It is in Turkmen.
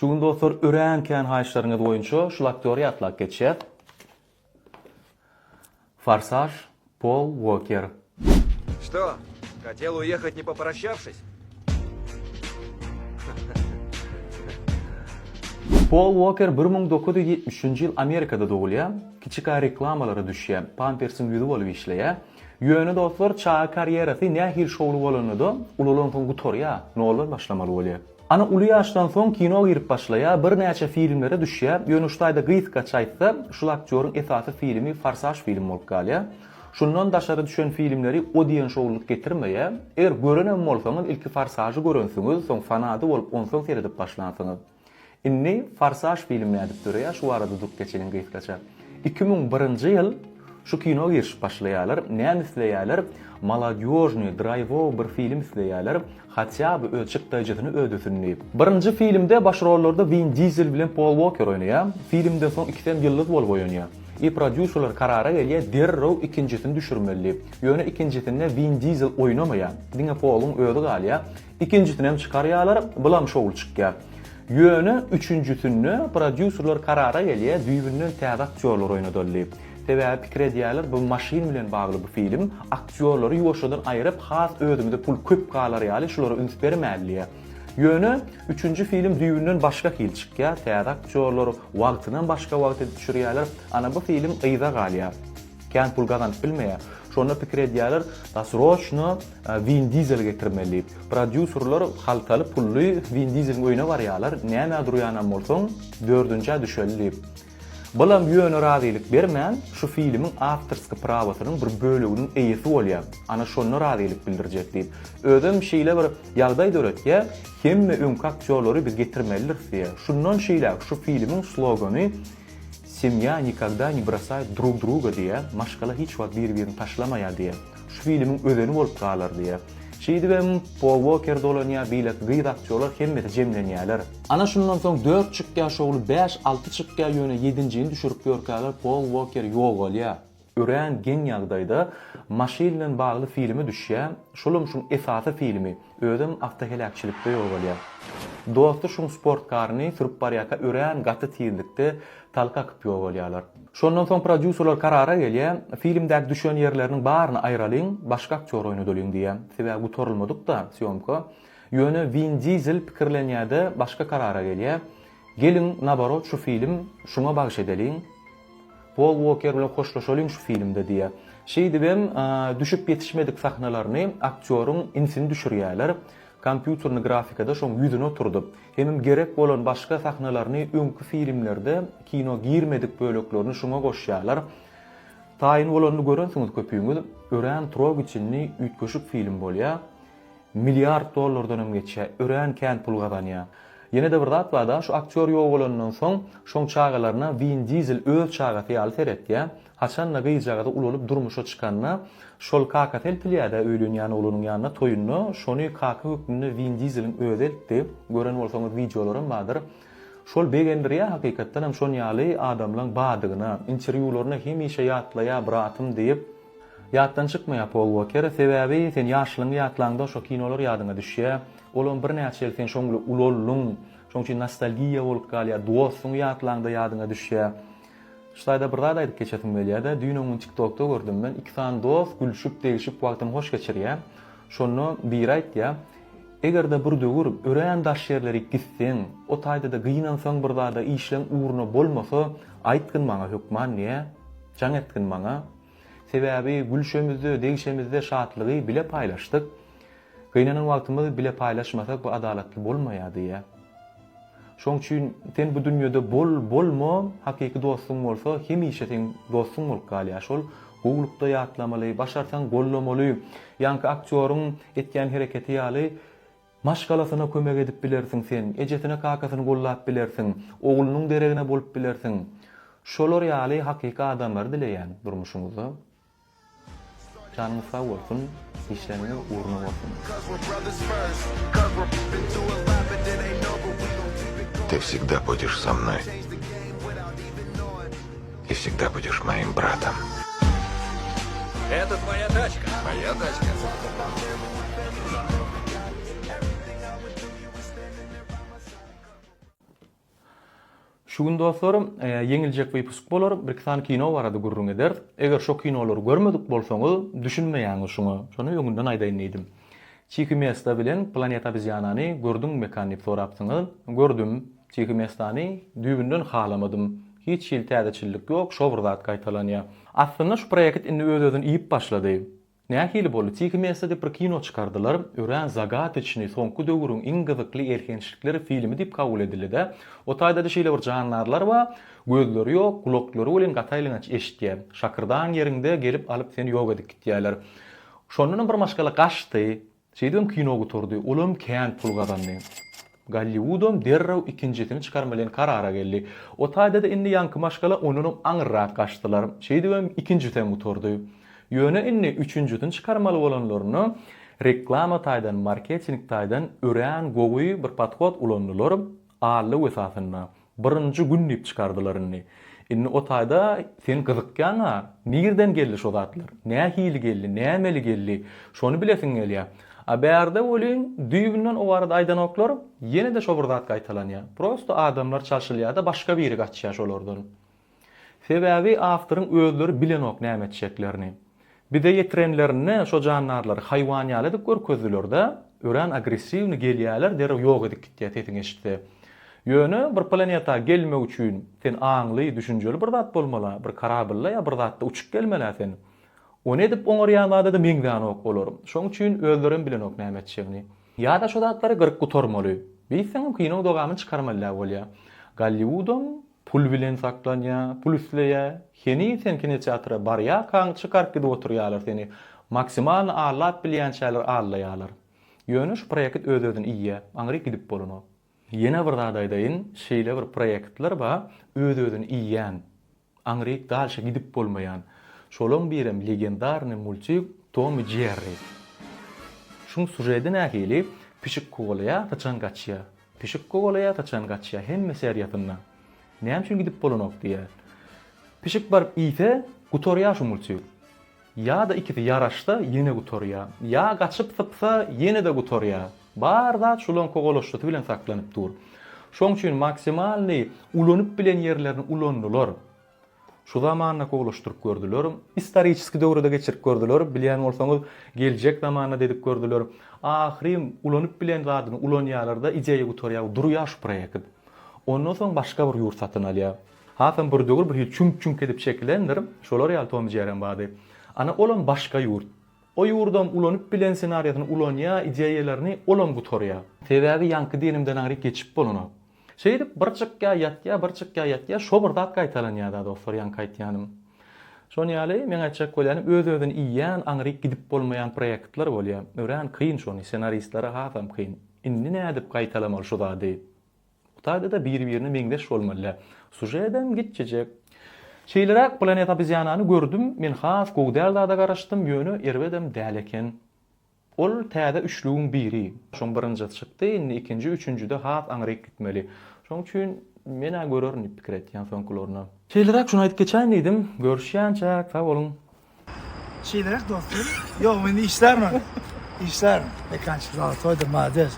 Şu gün dostlar örän kän haýyşlaryňyz boýunça şul aktýory ýatlap geçýäs. Forsaž Pol Uoker. Что, хотел уехать не попрощавшись? Pol Uoker 1973-nji ýyl Amerikada dogulýar. Kiçika reklamalara düşýär. Pampersiň ýüzi bolup işleýär. Ýöne dostlar çaga karýerasy nähili şowly bolanda-da ulalansoň gutarýar, noldan başlamaly bolýar. Ana uly ýaşdan soň kino girip başlaýar, birnäçe filmlere düşýär, ýöne şu taýda gysgaça aýtsa, şul aktýoryň esasy filmi Forsaž filmi bolup galýar. Şundan daşary düşen filmleri o diýen şowlulyk getirmeýär. Eger görenem bolsaňyz ilki Forsažy görensiňiz, soň fanady bolup onsoň seredip başlansyňyz. Indi Forsaž filmi nädip döreýär şu barada durup geçeliň gysgaça. 2001-nji ýyl şu kino girişip başlaýarlar. Näme isleýärler? Molodýožnyý, draýwowy bir film isleýärler. Hatýa by öz çykdaýjysyny ödesin diýip. Birinji filmde baş rollarda Win Dizel bilen Pol Woker oýnaýar. Filmden soň ikisem ýyldyz bolup oýanýar. I prodýuserler karara gelýär derrew ikinjisini düşürmeli diýip. Ýöne ikinjisinde Win Dizel oýnamaýar. Diňe Poluň özi galýar. Ikinjisinem çykarýarlar, bulam şowly çykýar. Ýöne üçünjisinde prodýuserler karara gelýär, düýbünden täze aktýorlar oýnadaly diýip. Sebäbi pikir edýärler, bu maşyn bilen bagly bu film, aktýorlary ýuwaşjadan aýryp, has özümize pul köp galar ýaly şulara üns bermäli diýýär. Ýöne üçünji film düýbünden başga hili çykýar, täze aktýorlar, wagtynam başga wagt edip düşürýärler. Ana bu film yza galýar. Kän pul gazanyp bilmeýär. Şonda pikir edýärler, da sroçno Win Dizeli getirmeli diýip. Prodýuserler haltaly pully Win Dizeliň öýüne barýarlar, nämä durýanam bolsaň, dördünjä düşeli diýip. Bulam ýöne razylyk bermän, şu filmiň awtorskiý prawasynyň bir böleginiň eýesi bolýar. Ana şonda razylyk bildirjek diýip. Özem şeýle bir ýagdaý döretýär, hemme öňki aktýorlary biz getirmelidiris diýýär. Şundan şeýläk şu filmiň slogany Semýa nikogda ne brosaýet drug druga diýýär, maşgala hiç wagt bir-birini taşlamaýar diýýär. Şu filmiň özeni bolup galar diýýär. Şeýdibem Pol Woker dolanýar, beýleki gyz aktýorlar hemmesi jemlenýärler. Ana şundan soň dört çykýar şowly, bäş, alty çykýar, ýöne ýedinjini düşürip ýörkäler Pol Woker ýogalýar. Örän geň ýagdaýda maşyn bilen bagly filme düşýär, şolam şuň esasy filmi, özem awtoheläkçilikde ýogalýar. Dosty şuň sportkaryny sürüp barýarka örän gaty tizlikde talka akyp ýogalýarlar. Şondan soň prodýuserler karara gelýär, filmdäki düşen ýerleriniň baryny aýralyň, başga aktýor oýnadalyň diýýär. Sebäbi gutarylmadyk-da sýomka. Ýöne Win Dizel pikirlenýär-de başga karara gelýär, Geliň naborot şu film şuňa bagyş edeliň. Pol Uoker bilen hoşlaşalyň şu filmde diýýär. Şeýdibem düşüp ýetişmedik sahnalaryny aktýoryň insini düşürýärler. Kompýuterni grafikada şoň ýüzüne oturdyp, hemem gerek bolan başga sahnalaryny öňki filmlerde kino girmedik böleklerini şoňa goşýarlar. Taýyn bolanyny görensiňiz köpüňiz. Örän trogiçinli üýtgeşik film bolýar. Milliard dollardanam geçýär. Örän kän pul gazanýar. Ýene-de bir zat bar-da, şu aktýor ýogalanyndan soň, şoň çagalaryna Win Dizel öz çagasy ýaly seretýär. Haçan-da gyzjagazy ulalyp durmuşa çykanda, şol kakasy eltilýär-dä öýlenýän oglanyň ýanyna toýunda, şony kaka hökmünde Win Dizeliň özi eltdi. Gören bolsaňyz wideolaram bardyr. Şol begendirýär hakykatdanam şon ýaly adamlaň badygyna. Interwýularynda hemişe ýatlaýar bratym diýip. Ýatdan çykmaýar Pol Woker, sebäbi sen ýaşlygyňy ýatlaňda şo kinolar ýadyňa düşýär. Olam birnäçe ýyl sen şoň bilen ulaldyň. Şoň üçin nostalgiýa bolup galýar. Dostuňy ýatlaňda ýadyňa düşýär. Şu taýda bir zat aýdyp geçesim gelýär-de, düýn-öňňün TikTokda gördüm men. Iki sany dost gülşüp, degşip wagtyny hoş geçirýär. Şonda biri aýtýar, Eger-de bir döwür örän daş ýerlerik gitseň, o taýda-da gynansaň bir zada işleň ugruna bolmasa, aýtgyn maňa hökman diýýär. Jaň etgin maňa. Sebäbi gülşemizde, degşemizde şatlygy bile paýlaşdyk. Gynanan wagtymyz bile paýlaşmasak bu adalatly bolmaýar diýýär. Şoň üçin sen bu dünýede bol, bolma, hakyky dostuň bolsa hemişe seň dostuň bolup galýar. Şol gowulykda ýatlamaly, başarsaň gollamaly. Ýaňky aktýoryň etýän hereketi ýaly maşgalasyna kömek edip bilersiň sen, ejesine kakasyny gollap bilersiň, oglunyň deregine bolup bilersiň. Şolar ýaly hakyky adamlary dileýän durmuşyňyzda. Janyňyz sag bolsun, işleriňiz ugruna bolsun. Ты всегда будешь со мной. И всегда будешь моим братом. Это твоя тачка. Моя тачка. Şu gün dostlar, ýeňiljek wypusk bolar, birki sany kino barada gürrüň ederis. Eger şo kinolary görmedik bolsaňyz, düşünmeýäňiz şuňa. Şony öňünden aýdaýyn diýdim. Tihi mesta bilen Planeta obezýanany gördüňmi Mekan diýip sorapsyňyz. Gördüm. Tihi mestany düýbünden halamadym. Hiç hili täzeçillik ýok, şo bir zat gaýtalanýar. Aslynda şu proýekt indi öz-özüni iýip başlady. Nähili boldy? Tihi mesto diýip bir kino çykardylar. Örän zagatoçnyý, soňky döwrüň iň gyzykly elhençlikleri filmi diýip kabul edildi-de. O taýda-da şeýle bir jandarlar bar, gözleri ýok, gulaklary welin gaty aýylganç eşitýär. Şakyrdan ýeriňde gelip alyp seni ýok edip gitýärler. Şondanam bir maşgala gaçdy. Şeýdibem kino gutardy. Olam kän pul gazandy. Golliwudam derrew ikinjisini çykarmaly diýen karara geldi. O taýda-da indi ýaňky maşgala ondanam aňyrrak gaçdylar. Şeýdibem ikinjisem gutardy. Ýöne indi üçünjisini çykarmaly bolanlarynda reklama taýdan, marketing taýdan örän gowy bir podhod ulandylar. Allyw esasynda. Birinji gün diýip çykardylar indi. Indi o taýda sen gyzykýaň-a, nirden geldi şo zatlar? Nähili geldi, nämeli geldi? Şony bilesiň gelýär. A bärde welin düýbünden o barada aýdanoklar, ýene-de şo bir zat gaýtalanýar. Prosto adamlar çalşylýar-da başga biri gaçýar şolardan. Sebäbi awtoryň özleri bilenok näme etjeklerini. Bize ýetirenlerinde şo jandarlary haýwan ýaly edip görkezdiler-de, örän agressiwny gelýäler derrew ýok edip gitýär sesiňi eşitse. Ýöne bir planeta gelmek üçin sen aňly, düşünjeli bir zat bolmaly-a, bir korablda ýa bir zatda uçup gelmeli-ä sen. Ony edip oňarýan zada-da meňzänok olar. Şoň üçin özlerem bilenok näme etjegini. Ýa-da şo zatlary gyryp gutarmaly. Beýtseňem kinoň dogamyny çykarmaly-dä bolýa. Golliwudam Pul bilen saklanýa, pul isleýä. Heniz sen kinoteatra barýarkaň çykaryp gidip oturýarlar seni. Maksimalny allap bilýänçäler allaýarlar. Ýöne şu proýekt öz-özüni iýýä. Aňryk gidip bolanok. Ýene bir zat aýdaýyn, şeýle bir proýektler bar, öz-özüni iýýän. Aňryk dalşa gidip bolmaýan. Şolaň birem legendarnyý multik Tom i Jerri. Şuň sužedi nähili, pişik kowalaýar, syçan gaçýar. Pişik kowalaýar, syçan gaçýar hemme seriýasynda. Näme üçin gidip bolanok diýýär. Pişik baryp iýse, gutarýar şu multik. Ýa-da ikisi ýaraşsa, ýene gutarýar. Ýa gaçyp sypsa, ýene-de gutarýar. Bar zat şulaň kowalaşdysy bilen saklanyp dur. Şoň üçin maksimalnyý ulanyp bilen ýerlerini ulandylar. Şu zamanda kowalaşdyryp gördüler. Istoriçeskiý döwre-de geçirip gördüler. Bilýän bolsaňyz, geljek zamanda-da edip gördüler. Ahyrym ulanyp bilen zadyny ulanýarlar-da, ideýa gutarýar, durýar şu proýekt. Ondan soň başga bir ýurt satyn alýar. Hasam bir döwür bir hili çüňk-çüňk edip çekilendir. Şolar ýaly Tom Jerem bardy. Ana olam başga ýurt. O ýurdam ulanyp bilen ssenariýasyny ulanýar, ideýalaryny olam gutarýar. Sebäbi ýaňky diýenimden aňryk geçip bolanok. Şeýdip bir çykýar ýatýar, bir çykýar ýatýar, şo bir zat gaýtalanýar-da dostlar ýaňky aýtýanym. Şon ýaly meň aýtjak bolýanym öz-özüni iýýän, aňryk gidip bolmaýan proýektler bolýar. Örän kyn şony, ssenaristlere hasam kyn. Indi nädip gaýtalamaly şu zady? Bu taýda-da biri-birine meňzeş bolmaly. Sužedem gitjejek. Şeýleräk Planeta Obezýanany gördüm, men has gowy däl zada garaşdym, ýöne erbedem däl eken. Ol täze üçlügiň biri. Şoň birinjisi çykdy, indi ikinji, üçünjide has aňryk gitmeli. Şoň üçin men-ä görerin diýip pikir etýän soňkularyny. Şeýleräk şuny aýdyp geçäýin diýdim. Görüşýänçäk, sag boluň. Şeýleräk dostlar. Ýok men işlärin ony. Işlärin. Mekançyk zalatoýdyr malades.